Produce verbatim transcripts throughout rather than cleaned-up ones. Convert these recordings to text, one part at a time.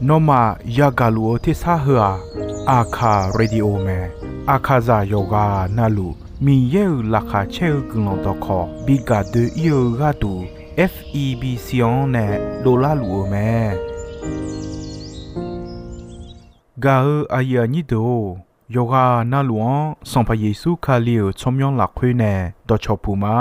Nawmaf yagaq luf-eu tersar heu-aq, Aqkaq Radio mae. Aqkaqzaq yawqghaq navluf Miqyaer-euq laqkhaq caer-eu guiqlanq dawqkawq bi gaq doe-ir-eu gharduq, F E B C-anr nae dovlar luf-eu mae. Gaq-eu aqyuif aqnyir deuq-or, yawqghaq navluf-anr Sanqpaq Yeqsur Kali-euq tsawrmyanr lafkhoer nae dawqcawq puq ma.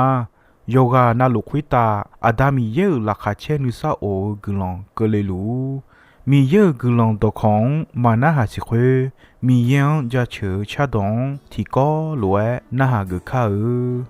Yawqghaq navluf khoertav Aqda Miqyaer-euq laqkhaq caer nuisar of-eu guiqlanq keuvle luf-ur. Miqyaer-euq guiqlanq dawqkawq-anr maqnarhaq siq khoer, Miqyaer-anr jaceuq-eu cardawq-anr tiqkawv lof-aer narhaq geuf kar-eu.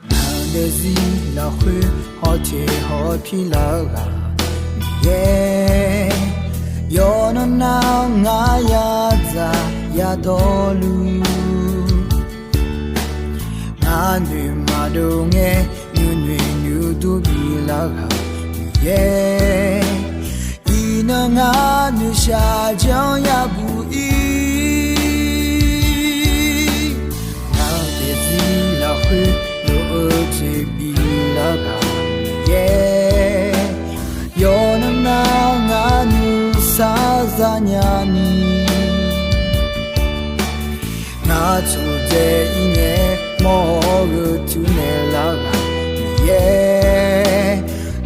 Ngaq daefzir lafkhoer hawteq hawpir lar-eu ghaq Miqyaer, yawqnan nar ngar yadzaq yadawrluf, ngar noeqmaqdov ngae nuinoeq nuidur bilar-eu ghaq Miqyaer, iqnan ngar noeqshaq janr yabuq-ir. Ngaq daefzir lafkhoer lof-eu jeq bilar-eu ghaq Miqyaer, yawqnan nar ngar nuisar zanya ni, ngar tsawqdzae-ir ngae mawr-eu tuinaeq lar-eu ghaq Miqyaer,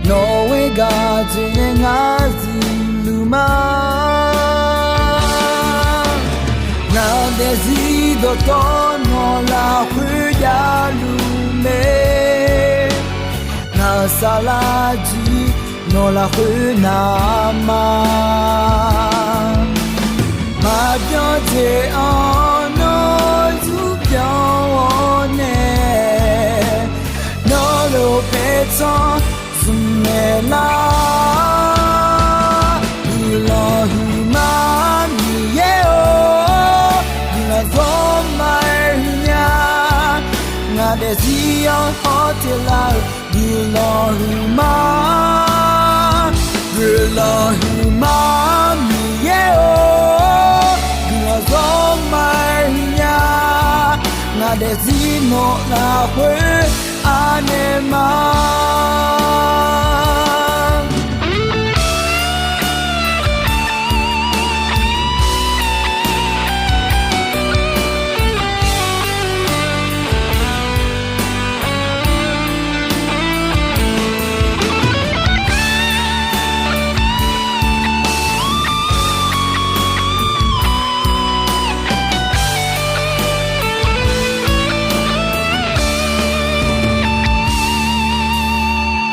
nawq-eu gaq jeq nae ngar zifluf ma. Ngaq daefzir dawqtawv nawq lafkhoer javluf mae. Ngaq-euq saflar jir nawq lafkhoer navma, maqbyan jeq-anr nawr zurbyan-awr nae, nawr lof paertsanr zmqmaeq lar. Guiqlanq huiqma Miqyaer-or, guiqlanq zawr ma-aer huiqnya. Ngaq daefzir-anr hawteq lar-eu guiqlanq huiqma, guiqlanq huiqma Miqyaer-or, guiqlanq zawr ma-aer huiqnya. Ngaq daefzir nawq lafkhoer anaeq ma.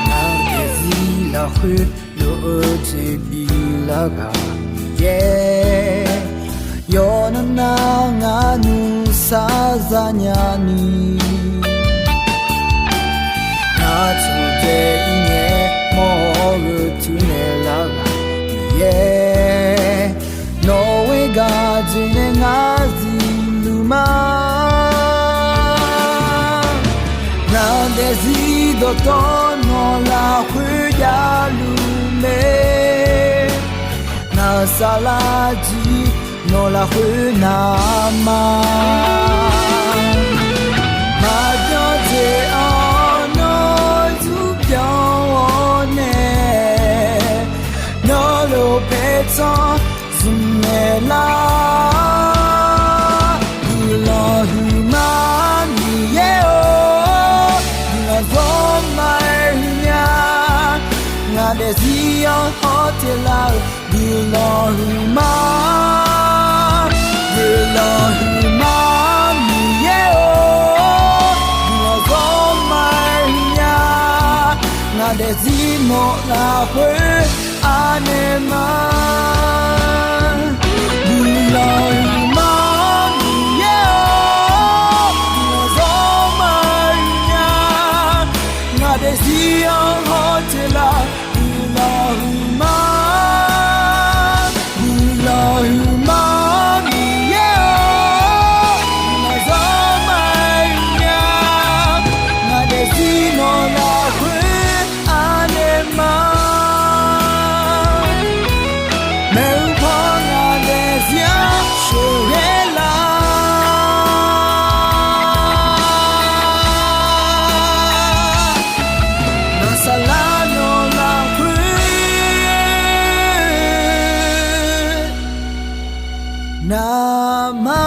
Ngaq daefzir lafkhoer lof-eu jeq bilar-eu ghaq Miqyaer, yawqnan nar ngar nuisar zanya ni, ngar tsawqdzae-ir ngae mawr-eu tuinaeq lar-eu ghaq Miqyaer, nawq-eu gaq jeq nae ngar zifluf ma. Ngaq daefzir dawqtawv nawq lafkhoer javluf mae. Ngaq-euq saflar jir nawq lafkhoer navma, maqbyan jeq-anr nawr zurbyan-awr nae, nawr lof paertsanr zmqmaeq lar. Guiqlanq huiqma Miqyaer-or, guiqlanq zawr ma-aer huiqnya. Ngaq daefzir-anr hawteq lar-eu guiqlanq huiqma, guiqlanq huiqma Miqyaer-or, guiqlanq zawr ma-aer huiqnya. Ngaq daefzir nawq lafkhoer anaeq ma. Guiqlanq huiqma Miqyaer-or, guiqlanq zawr ma-aer huiqnya. Ngaq daefzir-anr hawteq lar-eu guiqlanq huiqma, guiqlanq huiqma Miqyaer-or, Navmar.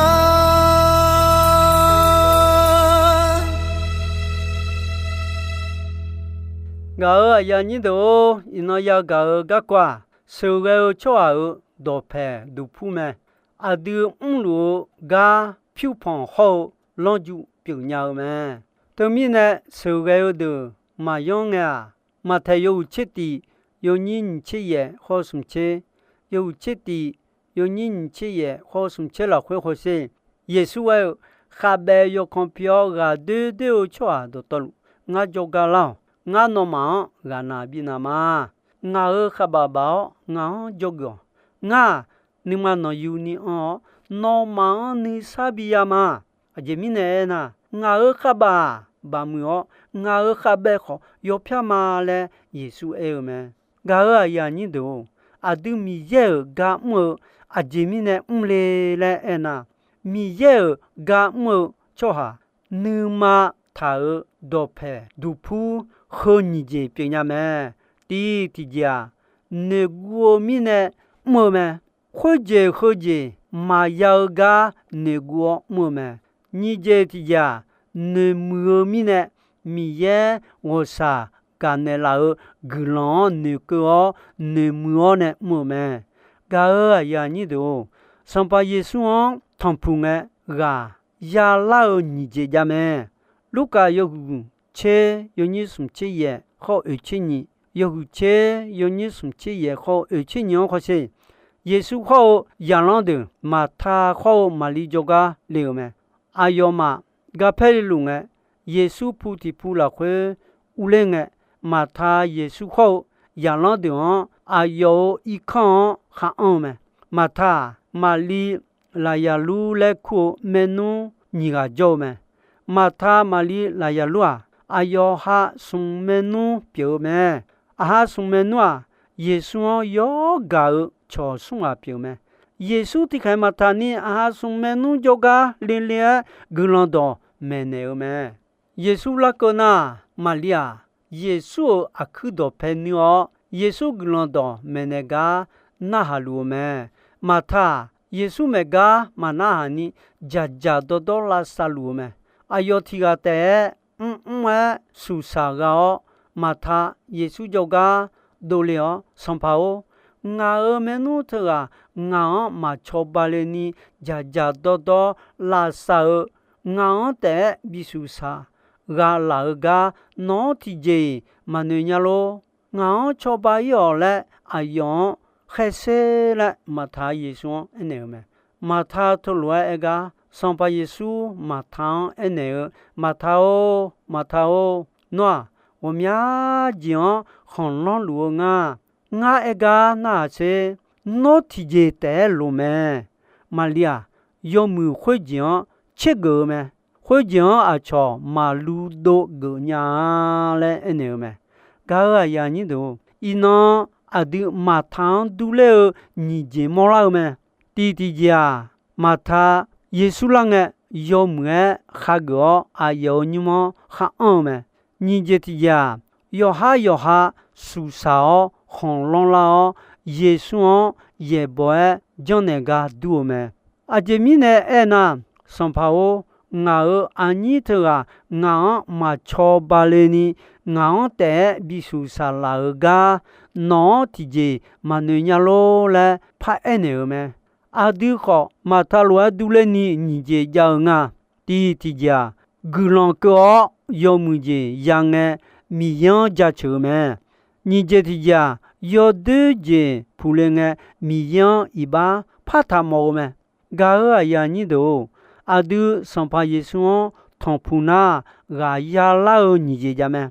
Ngaq-euq aqyuif aqnyir deuq-or, iqnan yagaq-eu garkawv-aq, sheuqghae-eu tsawrhaq-euq dawqpaeq duqpur mae. Aqdui mrluf-eu gar pyurpanq hawr-eu lanrju pyeufnya-eu mae. Teumirnae, sheuqghae-eu deuq maqyanr ngae-aq, Maqtaeq yawhuiq tser tif, yawnyir nyiq tser yaef hawr smq tser, yawhuiq tser tif, yawnyir nyiq tser yaef hawr smq tser lafkhoer hawsher. Yeqsur aer-eu, Khavbaev yawkan pi-awr ghaqdoer doer-eu tsawrhaq dawqtawvluf ngar jawrgar lar-awq. Ngar nawmaf-anr ghaqnaq bifnav ma. Ngaq-euq khavbaf baf-awr ngaq-anr dzawgeuf-awq. Ngar-aq, nuima nanqyuni anr-awr, nawmaf-anr nuisar biya ma. Aqjeq mirnae aernar, ngaq-euq khavbaf-aq baqmuiq-awr, ngaq-euq khavbaev khawf yawpyar ma laer Yeqsur aer-eu mae. Gaq-euq aqyuif aqnyir deuq-or, aqdui Miqyaer-euq gar mr-eu aqjeq mirnae mrle laer aernar, Miqyaer-euq gar mr-eu tsawrhaq nuima taq-euq dawqpaeq duqpur heu nyiq jeq pyeufnya mae. Tiq tiqjeq-aq, noeqguv-eu mirnae mr-eu mae. Khoerjeq heujeq maqya-eu gar noeqguv-awr mr-eu mae. Nyiq jeq tiqjeq-aq, noeqmuiq-eu mirnae Miqyaer ghawqshaq gaqnaeq laf-euq guiqlanq-anr noeqkeuv-awr noeqmuiq-awr nae mr-eu mae. Gaq-euq aqyuif aqnyir deuq-or, Sanqpaq Yeqsur-anr tanqpuq ngae ghaq yalar-eu nyiq jeq jav mae. Lurkaf yawhuiq tser yawnyir smq tser yaef hawr oeq tser nyiq, yawhuiq tser yawnyir smq tser yaef hawr oeq tser nyiq-anr hawsher. Yeqsur hawr-eu zaqlanr deuq Maqta hawr-eu Maqlir jawrgar le-euq mae. Aqyawfmaf garpaer le luf ngae, Yeqsur pu tiq pu lafkhoer urler ngae, Maqta Yeqsur hawr-eu zaqlanr deuq-anr aqyawf-euq irkanr-anr khar anr-eu mae. Maqta-aq, Maqlir Laqyaqlur laer kur-eu maernmr nyiq ghaq jawr-eu mae. Maqta Maqlir Laqyaqlur-aq, aqyawf ha smq maernmr pyeuf-eu mae. Aqha smq maernmr-aq, Yeqsur-anr yawr gaq-eu cawq smr ghaq pyeuf-eu mae. Yeqsur tiqkhaeq Maqta ni aqha smq maernmr jawrgar le le-aer guiqlanq dawq maeqnaeq-eu mae. Yeqsur larkeuv nar, Maqlir-aq, Yeqsur-euq aqkuir dawqpae nuir-awr, Yeqsur guiqlanq dawq maeqnaeq gar narhaq luf-eu mae. Maqta-aq, Yeqsur maeq gar maqnarhaq ni dzaqdzaq dawrdawr lavsav luf-eu mae. Aqyawf tiq ghaq taef-aer mrmr-aer suqsaq gha-awr, Maqta Yeqsur jawrgar dovle-awr, Sanqpaq-or, ngaq-euq maernmr teughaq ngaq-anr maq cawba le ni dzaqdzaq dawrdawr lavsav-eu, ngaq-anr taef-aer bisuqsaq gha laf-eu gar nawq-anr tiqjeq-iq maqnoeq nya lor. Ngaq-anr cawba ir-awq laer aqyawf-anr khaerser laer Maqta Yeqsur-anr aernaeq-eu mae. Maqta teulof-aer aer gar, Sanqpaq Yeqsur Maqta-anr aernaeq-eu, Maqta-or, Maqta-or, nawr-aq, ghawqmya jeq-anr khanqlanr luf-eu nga. Ngar aer gar narhaq sher. Nawr tiqjeq taef-aer loq mae. Maqlir-aq, yawmuiq khoerjeq-anr tsergeuf-eu mae. Khoerjeq-anr aqcawq maqlu dov geuf nya-a laer aernaeq-eu mae. Gaq-euq aqyuif aqnyir deuq-or, iqnan aqdui Maqta-anr durler-eu nyiq jeq mawrlar-eu mae. Tiq tiqjeq-aq, Maqta Yeqsur lar ngae, yawmuiq-aer khageuf-awr aqyawf-euq nymr-anr khar anr-eu mae. Nyiq jeq tiqjeq-aq, yawqhar yawqha suqsaq-awr khanqlanr lar-awr, Yeqsur-anr yaeqbawq-aer janrnaeq gar dur-eu mae. Aqjeq mirnae aernar, Sanqpaq-or, ngaq-euq aqnyir teughaq ngaq-anr maq cawba le ni, ngaq-anr taef-aer bisuqsaq laf-euq gar, nawq-anr tiqjeq maqnoeq nya lor laer paraer naeq-euq mae. Aqdui khawf, Maqta lof-aer durler ni nyiq jeq jav-eu nga. Tiq tiqjeq-aq, guiqlanq keuv-awr yawmuiq jeq ya ngae, Miqyaer-anr jaceuq-eu mae. Nyiq jeq tiqjeq-aq, yawdoer jeq puqle ngae, Miqyaer-anr iqbax partaq mawf-eu mae. Gaq-euq aqyuif aqnyir deuq-or, aqdui Sanqpaq Yeqsur-anr tanqpuq nar, ghaq yalar-eu nyiq jeq jav mae.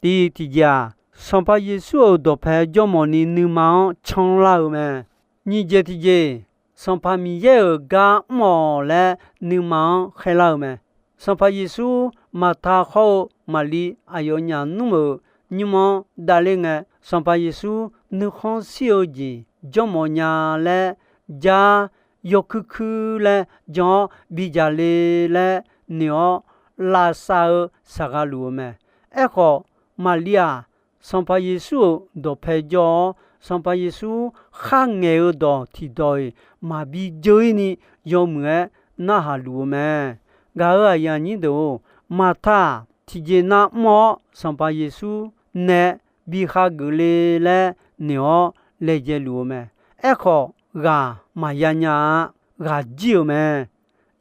Tiq tiqjeq-aq, Sanqpaq Yeqsur-euq dawqpae jawrmawf ni nuima-anr canlar-eu mae. Nyiq jeq tiqjeq, Sanqpaq Miqyaer-euq gar mr-awq laer nuima-anr khaerlar-eu mae. Sanqpaq Yeqsur Maqta hawr-eu Maqlir aqyawfnyaf nmr-euq nymr-anr davler ngae, Sanqpaq Yeqsur nuikhanr shir-eu jeq janrmawf nya laer jar, yawkuir kuir laer jan-awr bidzaq le laer noeq-awr, lavsav-eu saqgha luf-eu mae. Aerkhawf, Maqlir-aq, Sanqpaq Yeqsur-euq dawqpae jawr-awr, Sanqpaq Yeqsur kharngaeq-eu dawq tiqdawq-iq maqbi dzeur-ir ni yawmuiq-aer narhaq luf-eu mae. Gaq-euq aqyuif aqnyir deuq-or, Maqta-aq tiqjeq nav mr-awr Sanqpaq Yeqsur nae bi hageuf le laer noeq-awr laejae luf-eu mae. Aerkhawf, ghaq maqya nya-a. Ghaq jir-euq mae.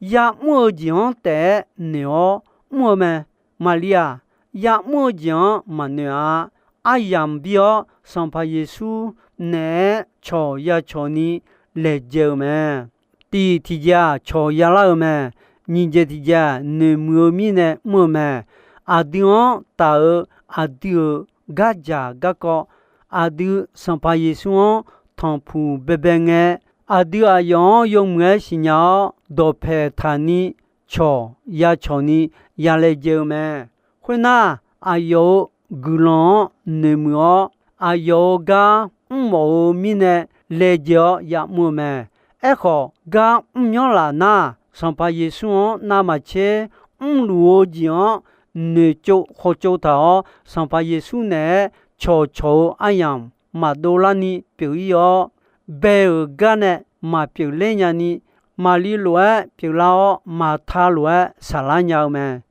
Ya'mr-eu jeq-anr taef-aer noeq-awr mr-eu mae. Maqli-aq, ya'mr-eu jeq-anr maqnoeq-a. Aryamq bir-awr Sanqpaq Yeqsur naeq-aer cawq ya cawq ni laejae-eu mae. Tiq tiqjeq-aq, cawq ya lar-eu mae. Nyiq jeq tiqjeq-aq, noeqmuiq-eu mirnae mr-eu mae. Aqdui-anr taf-eu aqdui-euq gardzaq garkawv, aqdui Sanqpaq Yeqsur-anr tanqpuq baebae ngae, aqdui aqyawf-anr yawmuiq-aer siqnya-awr dawqpaeq taq ni cawq ya cawq ni ya laejae-eu mae. Khoernar, aqyawf-euq guiqlanq-anr noeqmuiq-awr, aqyawf-euq gar mrmawf-eu mirnae laejae-awr ya'mr-eu mae. Aerkhawf, gar mrmyanr laf nar, Sanqpaq Yeqsur-anr navmaqtser mrluf-eu jeq-anr noeqtsov khawtsov taq-awr, Sanqpaq Yeqsur naeq-aer cawqcawq-eu aryamq maqdov larni pyeuf-ir-awr, bae-euq gar nae maqpyeuf ler nyani, Maqli lof-aer pyeuflar-awr, Maqta lof-aer saqlar nya-eu mae.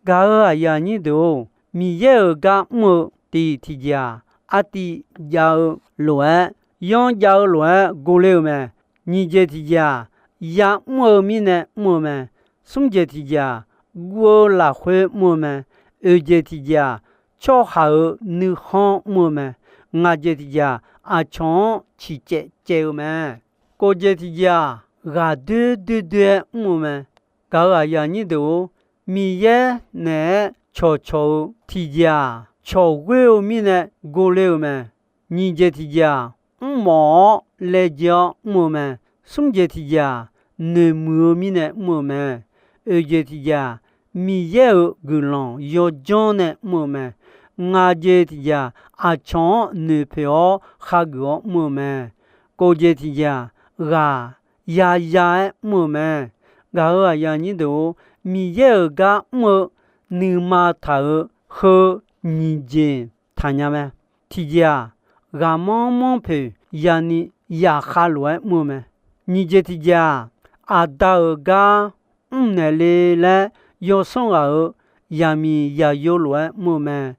Gaq-euq aqyuif aqnyir deuq-or, Miqyaer-euq gar mr-eu tiq tiqjeq-aq, artiv jav-eu lof-aer, yanr jav-eu lof-aer gor ler-eu mae. Nyiq jeq tiqjeq-aq, ya'mr-eu mirnae mr-eu mae. Smr jeq tiqjeq-aq, guv-eu lafkhoer mr-eu mae. Oeq jeq tiqjeq-aq, tsawrhaq-euq nuikhanr mr-eu mae. Ngaq jeq tiqjeq-aq, aqcawq-anr ciqcaev caev-eu mae. Kof jeq tiqjeq-aq, ghaq doer doer doer-aer mr-eu mae. Gaq-euq aqyuif aqnyir deuq-or, Miqyaer naeq-aer cawqcawq-eu tiqjeq-aq, cawq ghoer-eu mirnae gor ler-eu mae. Nyiq jeq tiqjeq-aq, mrmawf-awr laejae-awr mr-eu mae. Smr jeq tiqjeq-aq, noeqmuiq-eu mirnae mr-eu mae. Oeq jeq tiqjeq-aq, Miqyaer-euq guiqlanq yawdzanr nae mr-eu mae. Ngaq jeq tiqjeq-aq, aqcawq-anr noeqpoeq-awr khageuf-awr mr-eu mae. Kof jeq tiqjeq-aq, ghaq yaya-aer mr-eu mae. Gaq-euq aqyuif aqnyir deuq-or, Miqyaer-euq gar mr-eu nuima taq-euq heu nyiq jeq taqnya mae. Tiqjeq-aq, ghaqmanr manr poeq yani yaqkhav lof-aer mr-eu mae. Nyiq jeq tiqjeq-aq, Aqda-euq gar mrnaeq le laer yawsanr ghaq-euq yaqmiq yaqyo lof-aer mr-eu mae.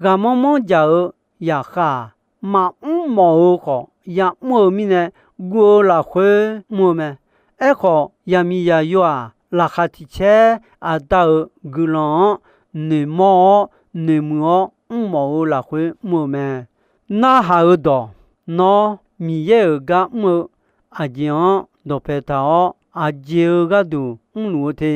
Ghaqmanr manr jaq-eu yaqkhav-aq, maqmr mawf-eu khawf ya'mr-eu mirnae, guv-eu lafkhoer mr-eu mae. Aerkhawf, yaqmiq yaqyo-aq, laqkhaq tiq caer Aqda-euq guiqlanq-anr noeqmawr-awr noeqmuiq-awr mrmawf-eu lafkhoer mr-eu mae. Narhaq-eu dawq, nawr Miqyaer-euq gar mr-eu aqjeq-anr dawqpae taq-awr, aqjeq-eu gharduq mrluf-eu te.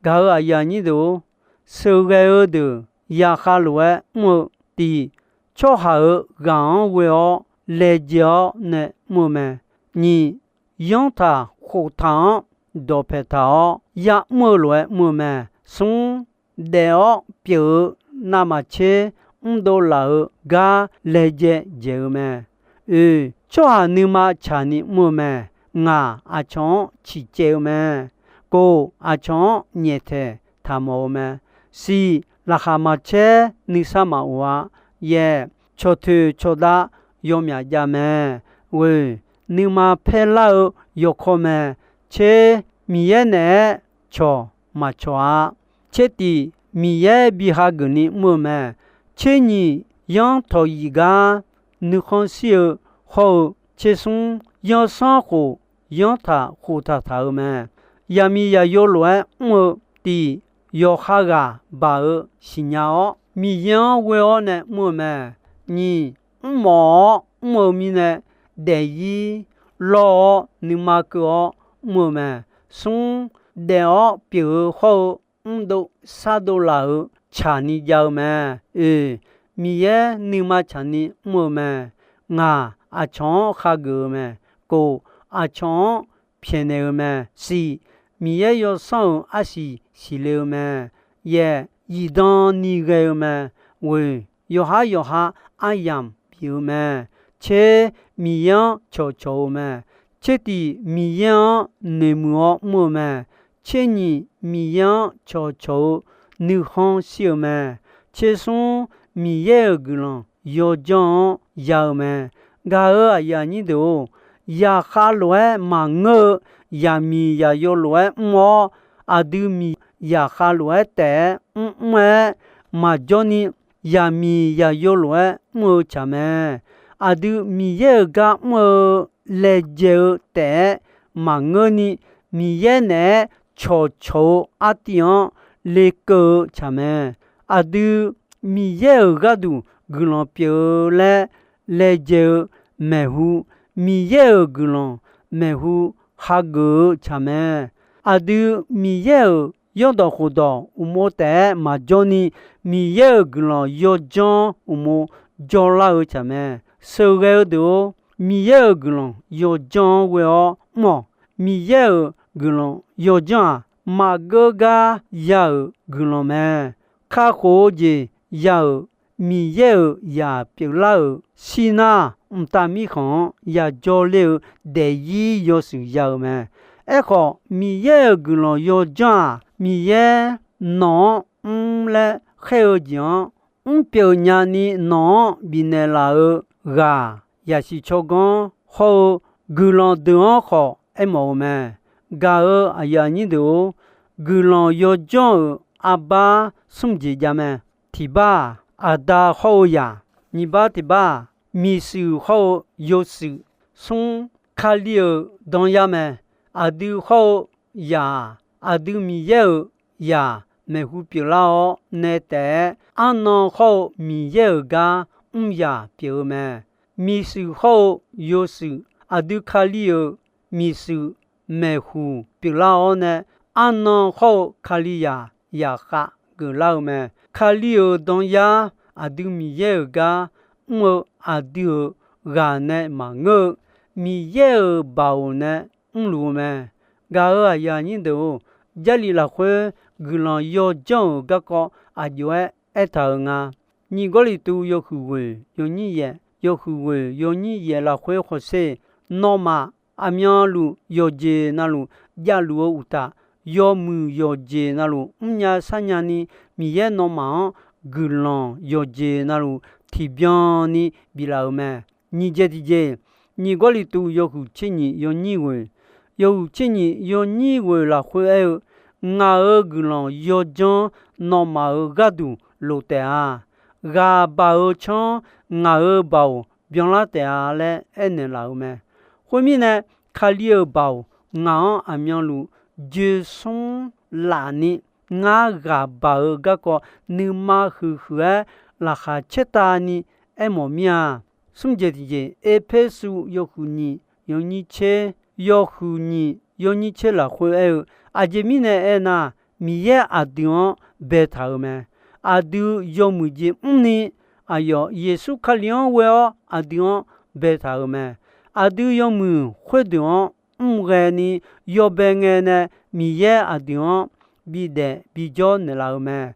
Gaq-euq aqyuif aqnyir deuq-or, sheuqghae-eu deuq yaqkhav lof-aer mr-eu, tiq, tsawrhaq-euq ghaq-anr ghoe-awr laejae-awr nae mr-eu mae. Nyiq, yanrtaq khoftaq-anr dawqpae taq-awr ya'mr-eu lof-aer mr-eu mae. Smr, daef-awr pyeuf-eu navmaqtser mrdov laf-eu gar laejae dzaeq-eu mae. Oeq, tsawrhaq nuima tsaqni mr-eu mae. Ngaq, aqcawq-anr ciqcaev-eu mae. Kof, aqcawq-anr nyaeftaeq taqmawf-eu mae. Siq, laqkhaq maqcaer nuisar maqof-a. Yaeq, cawqtoeq cawqdav yawmyaf jav mae. Ghoeq, nuima paerlar-eu yawkawr mae. Tser, Miqyaer naeq-aer cawq maqcawq-a. Tser tiq, Miqyaer bi hageuf ni mr-eu mae. Tser nyiq, yanr tawq yif gar nuikhanr shir-eu hawr-eu, tser smr, yawsanr khof yanrtaq khoftaq taq-eu mae. Yaqmiq yaqyo lof-aer mr-eu, tiq, yawqha ghaq baq-eu siqnya-awr, Miqyaer-anr ghoe-awr nae mr-eu mae. Nyiq, mrmawf-awr mr-eu mirnae, daefzir lawr-awr nuima keuv-awr mr-eu mae. Smr, daef-awr pyeuf-eu hawr-eu mrdov sardov laf-euq tsaqni jav-eu mae. Oeq, Miqyaer nuima tsaqni mr-eu mae. Ngaq, aqcawq-anr hageuf-eu mae. Kof, aqcawq-anr pyaeqnaeq-eu mae. Siq, Miqyaer yawsanr-euq arsiq siqle-eu mae. Yaeq, zifdan ni ghae-eu mae. Ghoeq, yawqhar yawqha aryamq bif-eu mae. Tser, Miqyaer-anr cawqcawq-eu mae. Tser tiq, Miqyaer-anr noeqmuiq-awr mr-eu mae. Tser nyiq, Miqyaer-anr cawqcawq-eu nuikhanr shir-eu mae. Tser smr, Miqyaer-euq guiqlanq yawdzanr-anr ya-eu mae. Gaq-euq aqyuif aqnyir deuq-or, zaqkhav lof-aer maqngeur-eu, zaqmiq zaqyo lof-aer mr-awr, aqdui miq zaqkhav lof-aer taef-aer mrmr-aer maqjawr ni, zaqmiq zaqyo lof-aer mr-eu tsaq mae. Aqdui Miqyaer-euq gar mr-eu laejae-eu taef-aer maqngeur ni, Miqyaer naeq-aer cawqcawq-eu artiv-anr lekeuv-eu tsaq mae. Aqdui Miqyaer-euq gharduq guiqlanq pyeuf-eu laer laejae-eu maeqhu, Miqyaer-euq guiqlanq maeqhu hageuf-eu tsaq mae. Aqdui Miqyaer-euq zanrdawq khofdawq uqmov taef-aer maqjawr ni, Miqyaer-euq guiqlanq yawdzanr uqmov jawrlar-eu tsaq mae. Sheuqghae-eu deuq-or, Miqyaer-euq guiqlanq yawdzanr-anr ghoe-awr mr-awq. Miqyaer-euq guiqlanq yawdzanr-aq, maqgeur gar ya-euq guiqlanq mae. Kakhof-eu jeq ya-euq Miqyaer-euq zaq pyeuflar-euq shir nar, mqtav mirkhanq-anr yajawr ler-eu daefzir yawshuif ya-euq mae. Aerkhawf, Miqyaer-euq guiqlanq yawdzanr-aq, Miqyaer nawq-anr mr laer khaer-eu jeq-anr mrpyeuf nyani nawq-anr bifnaeq laf-eu ghaq, yaqsiq tsawrganr hawr-eu guiqlanq deuq-anr khawf aermawf-eu mae. Gaq-euq aqyuif aqnyir deuq-or, guiqlanq yawdzanr-euq arbar smr jeq jav mae. Tiq bar-aq, aqda hawr-eu zaq. Nyiq bar tiq bar-aq, miqshuif hawr-eu yawshuif. Smr, Kali-euq danyar mae. Aqdui hawr-eu zaq-aq, aqdui Miqyaer-euq zaq maeqhu pyeuflar-awr nae taef-aer, arnan hawr-eu Miqyaer-euq gar mr yaq pyeuf-eu mae. Miqshuif hawr-eu yawshuif, aqdui Kali-euq miqshuif maeqhu pyeuflar-awr nae, arnan hawr-eu Kalizaq zaqkhav geuflar-eu mae. Kali-euq danyar aqdui Miqyaer-euq gar mr-eu aqdui-euq ghaq nae maqngeur-eu, Miqyaer-euq baoq nae mrluf-eu mae. Gaq-euq aqyuif aqnyir deuq-or, Jarlif lafkhoer guiqlanq yawdzanr-euq garkawv aqjox-aer aertaq-euq nga. Nyiq Gawrliqtu yawhuiq ghoeq yawnyir yaef, yawhuiq ghoeq yawnyir yaef lafkhoer hawsher, nawmaf aqmyanluf yawqjeq navluf javluf-eu uqtaf, yawmuiq yawqjeq navluf mrnya sharnya ni, Miqyaer nawmaf-anr guiqlanq yawqjeq navluf tiqbyan ni biflaf-euq mae. Nyiq jeq tiqjeq, Nyiq Gawrliqtu yawhuiq tser nyiq yawnyir ghoeq, yawhuiq tser nyiq yawnyir ghoeq lafkhoer aer-eu, Ngaq-euq guiqlanq yawdzanr nawmaf-euq gharduq lof taef-a. Ghaq baq-eu tsanr ngaq-euq baoq byanlar taef-a laer aernaeq laf-euq mae. Khoermirnae, Kali-euq baoq ngaq-anr aqmyanluf joesmr laf ni, ngar ghaq baq-eu garkawv nuima huiq huiq-aer laqkhaq caertav ni aermawf mir-a. Smr jeq tiqjeq, Erpersu yawhuiq nyiq yawnyir tser, yawhuiq nyiq yawnyir tser lafkhoer aer-eu, aqjeq mirnae aernar, Miqyaer aqdui-anr baetaq-euq mae. Aqdui yawmuiq jeq mrni, aqyawf Yeqsur Kali-anr ghoe-awr aqdui-anr baetaq-euq mae. Aqdui yawmuiq khoerdeuq-anr mr ghae ni yawbae ngae nae Miqyaer aqdui-anr bidaef bijawr naeqlaf-euq mae.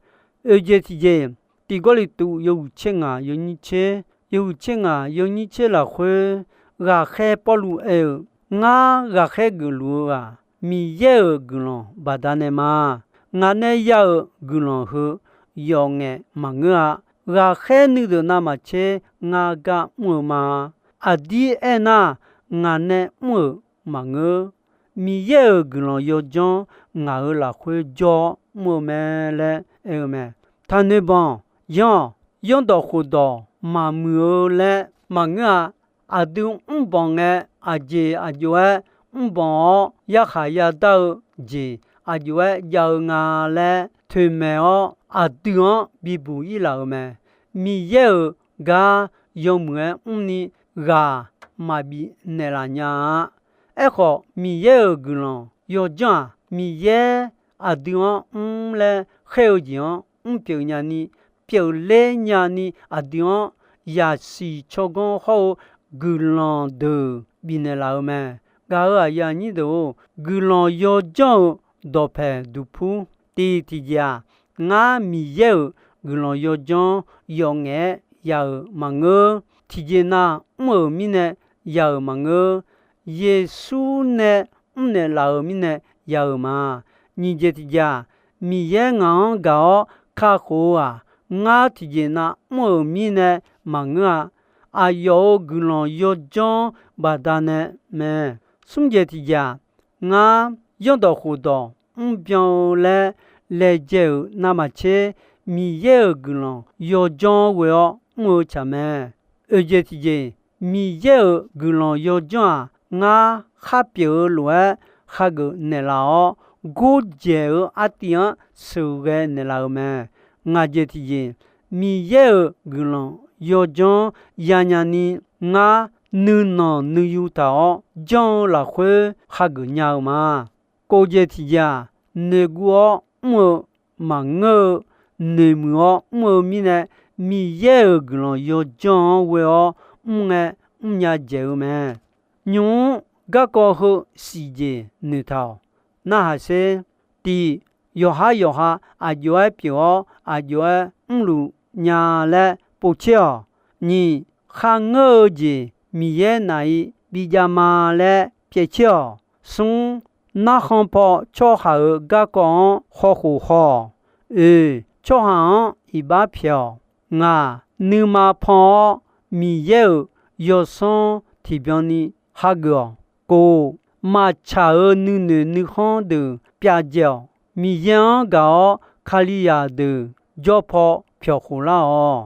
Oeq jeq tiqjeq, Tiq Gawrliqtu yawhuiq tser ngaq yawnyir tser, yawhuiq tser ngaq yawnyir tser lafkhoer, ghaqkhaer Pawrluv aer-eu, Ngar ghaqkhaer geufluf-eu-aq, Miqyaer-euq guiqlanq baqdanae ma. Ngaq nae ya-euq guiqlanq heu yawf ngaef maqngeur-a. Ghaqkhaer nuideuq navmaqtser ngar gar mr-eu ma. Aqdir aernar, ngaq nae mr-euq maqngeur. Miqyaer-euq guiqlanq yawdzanr ngaq-euq lafkhoer jawr-awr mr-eu mae laer aer-eu mae. Taqnoeq banq, yanr-awq, zanrdawq khofdawq maqmuiq-eu laer maqngeur-a. Aqdui mrbanq ngae, aqjeq aqjox-aer mrbanq-awr yarkhaq yadar-eu jeq aqjox-aer jav-eu nga laer toeqmaeq-awr, aqdui-anr bibuq ir laf-euq mae. Miqyaer-euq gar yawmuiq-aer mrni ghaq maqbif naeqlaf nya-a. Aerkhawf, Miqyaer-euq guiqlanq yawdzanr-aq, Miqyaer aqdui-anr mr laer khaer-eu jeq-anr mrpyeuf nyani, pyeufler nyani, aqdui-anr yaqsiq tsawrganr hawr-eu guiqlanq deuq bifnaeq laf-eu mae. Gaq-euq aqyuif aqnyir deuq-or, guiqlanq yawdzanr-eu dawqpaeq duqpur tiq tiqjeq-aq, ngar Miqyaer-euq guiqlanq yawdzanr yawf ngaef-aer ya-euq maqngeur. Tiqjeq nav mr-euq mirnae ya-euq maqngeur. Yeqsur nae mrnaeq laf-euq mirnae ya-euq ma. Nyiq jeq tiqjeq-aq, Miqyaer ngaq-anr gaq-awr kakhof-eu-aq, ngar tiqjeq nav mr-euq mirnae maqngeur-a. aqyawf-euq guiqlanq yawdzanr baqdanae mae. Smr jeq tiqjeq-aq, ngar zanrdawq khofdawq mrbyan-eu laer laejae-euq navmaqtser, Miqyaer-euq guiqlanq yawdzanr ghoe-awr mr-eu tsaq mae. Oeq jeq tiqjeq, Miqyaer-euq guiqlanq yawdzanr-aq, ngar khar-pyeuf-eu lof-aer hageuf naeqlaf-awr, gordzaeq-eu artiv-anr sheuqghae naeqlaf-euq mae. Ngaq jeq tiqjeq, Miqyaer-euq guiqlanq yawdzanr yanya ni, ngar nuinanq nuiyu taq-awr janr-eu lafkhoer hageuf nya-eu ma. Kov jeq tiqjeq-aq, noeqguv-awr mr-eu maqngeur-eu, noeqmuiq-awr mr-eu mirnae, Miqyaer-euq guiqlanq yawdzanr-anr ghoe-awr mr ngae, mrnya dzaeq-eu mae. Nymq-mr garkawv heu siqjeq noeqtaq-awq. Narhaq sher. Tiq, yawqhar yawqha aqjox-aer pyeuf-awr aqjox-aer mrluf nya laer povtser-awq. Nyiq, kharngeur-eu jeq Miqyaer naq-ir bijav ma laer pyaev tser-awq. Smr, narkhan paw tsawrhaq-euq garkawv-anr hawkhof haw-awq. Oeq, tsawrhaq-anr iqbax pyaeq-awq. Ngaq, nuima pan-awr Miqyaer-euq yawsanr tiqbyan ni hageuf-awq. Kov, maqtsaq-euq nuinoeq nuikhanr deuq pyavdzae-awq. Miqyaer-anr gaq-awr Kalizaq deuq jawr paw pyawq khof lar-awq.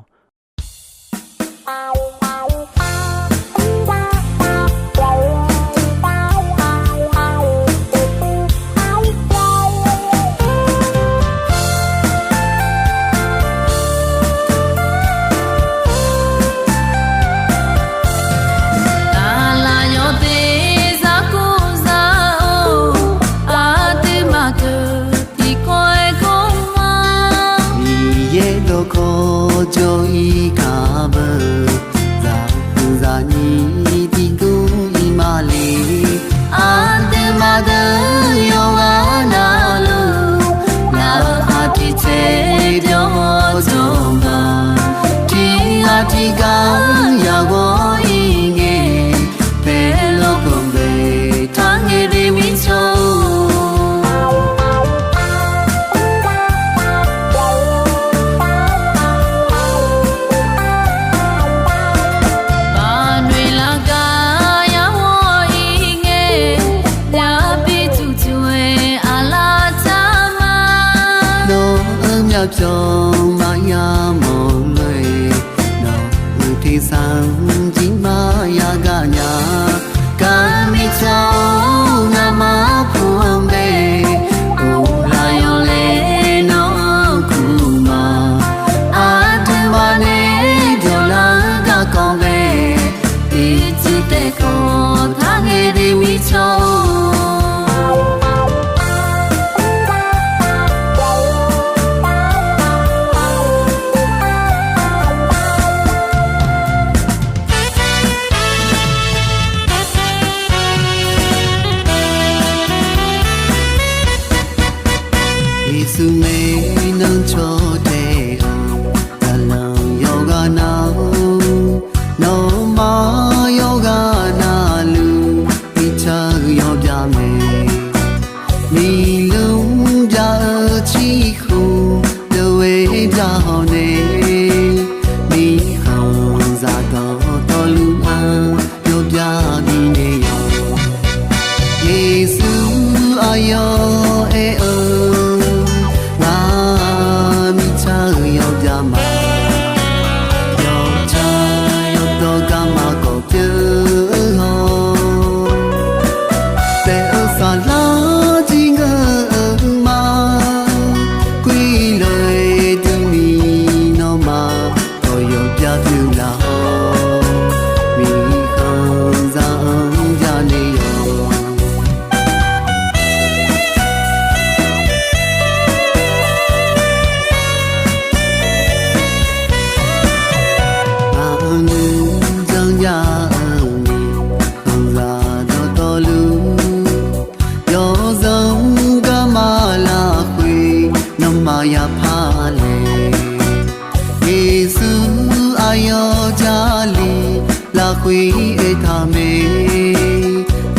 Aqlaf yawqteq zaq kur zaq-or, aqduimaf deuq tiqkawv-aer kawr ma. Miqyaer dawqkawq jawr-ir kaq beu, zaq huiq zaq nyir tiqdur ir ma le. Aqduimaf deuq yawqghaq navluf, ngaq-euq aqtiq tser byawr-awr jawr ma. Tiq ghaq tiq ghaq yaq ghawr-ir ngae, paeqlof-eu ghae taq ngae de mirtsawr-or. Baqnoeq laf gar yar ghawr-ir ngae, yabi tuqtuq-aer aqlaf tar ma. Nawq-euq myavpyawq maqya mawq lof-aer, nawq-euq tersar-anr jir maqya gaq nya. Gar mirtsawr-or, ngamaf kur-anr bae, of laf yawlaeq nawr-anr kur ma. Aqduimaf nae dawqlar-eu garkawv bae, tiqtsuif taef kawv taq ngae de mirtsawr-or. Yeqsur nae nan caw tae-eu, zaqlanq yawqghaq nav-or, nawmaf yawqghaq navluf, mirtsaq-eu yawbyav mae. Miqluf byav-eu cirkhof dawqghae byav hawq nae, mirkhanqzaq dawqtawvluf-anr yawbyav bifnaeq-awq. Yeqsur aqyawf aer-eu, ngaq mirtsaq-eu yawbyav ma. Yawtsaq yawdawr garma kawf pyeuf-eu haw, taef-eu saflar jir ngeur-eu ma. Kuir lof-aer durni nawmaf, kawq yawbyav pyeuf laf-awr, mirkhanqzaq-anr byav naeq-awq. Ngaq-euq nuijan jav-eu mirkhanqzaq dawqtawvluf, yawzanr garma lafkhoer nawmaf yapar laeq. Yeqsur aqyawf Jarlif lafkhoer aertaq mae.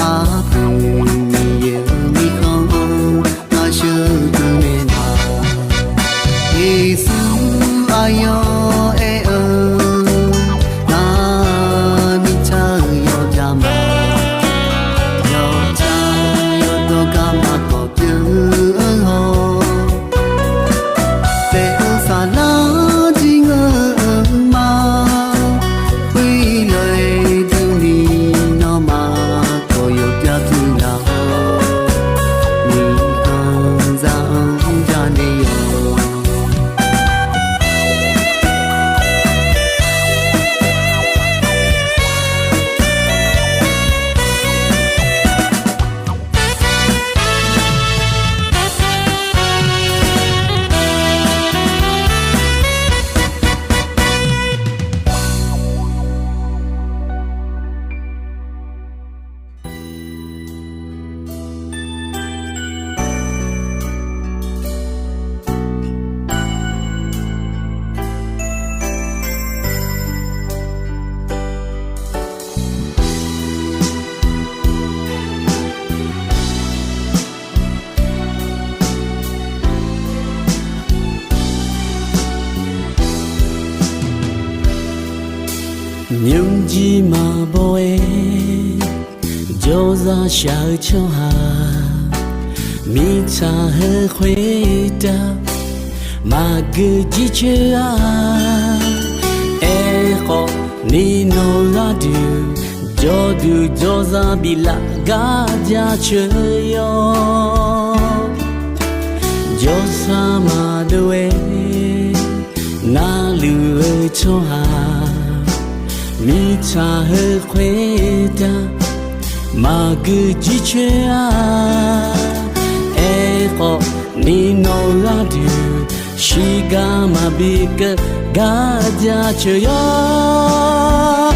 Arpoeq Miqyaer-euq mirkhanq-anr ngar sheuqdui naeq ma. Yeqsur aqyawf aer-eu, ngar Nymrjir maqbaw-aer jawrzaq shaq-eu tsawrhaq, mirtsaq heu khoertav maqgeu jircoer-a. Aerkhawf, ni nawq gharduq jawrduq jawrzaq biflaf gar jaceuq yawr. Jawrsar maqdov-aer narluf-eu tsawrhaq, mirtsaq heu khoertav maqgeu jircoer-a. Aerkhawf, ni nawq gharduq shiqgar maqbi keuv gar jaceuq yawr.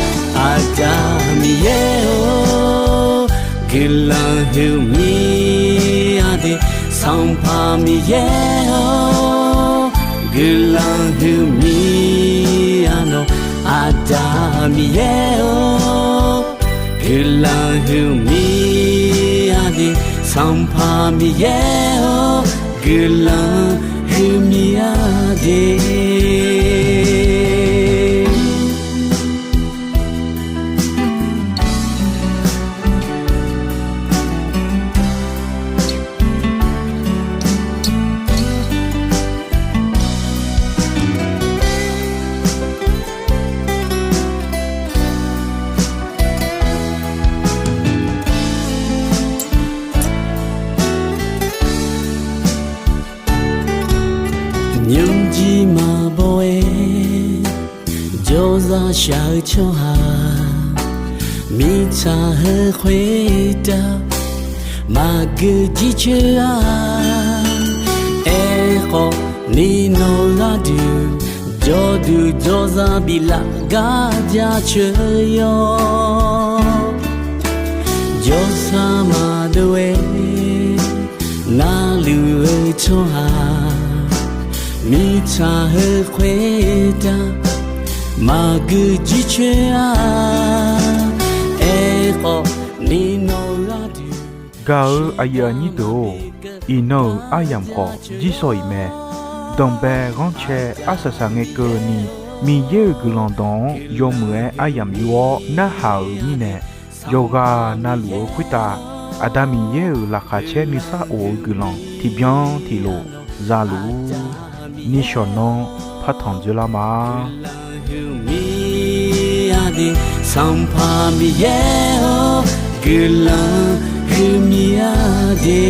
Aqda Miqyaer-or, guiqlanq huiqmir-a de. Sanqpaq Miqyaer-or, guiqlanq huiqmir-a nawq. Aqda Miqyaer-or, guiqlanq huiqmir-a de. Sanqpaq Miqyaer-or, guiqlanq huiqmir-a de. Nymrjir maqbaw-aer jawrzaq shaq-eu tsawrhaq, mirtsaq heu khoertav maqgeu jircoer-a. Aerkhawf, ni nawq gharduq jawrduq jawrzaq biflaf gar jaceuq yawr. Jawrsar maqdov-aer narluf-eu tsawrhaq, mirtsaq heu khoertav maqgeu jircoer-a. Aerkhawf, ni nawq gharduq gaq-eu aqyuif aqnyir deuq-or, iqnan-euq aryamq khawf jirsawq iq mae. Danqbae ghanrcae arsaq saq ngae keuvni, Miqyaer-euq guiqlanq dawq-anr yawmuiq-aer aryamq yur-awr narhaq-euq mirnae, yawqghaq navluf-eu khoertav Aqda Miqyaer-euq laqkhaq caer nuisar of-eu guiqlanq tiqbyan tiqlof za luf-ur. Nishawq nanr partanq dzoerlar ma. Sanqpaq Miqyaer-or, guiqlanq huiqmir-a de.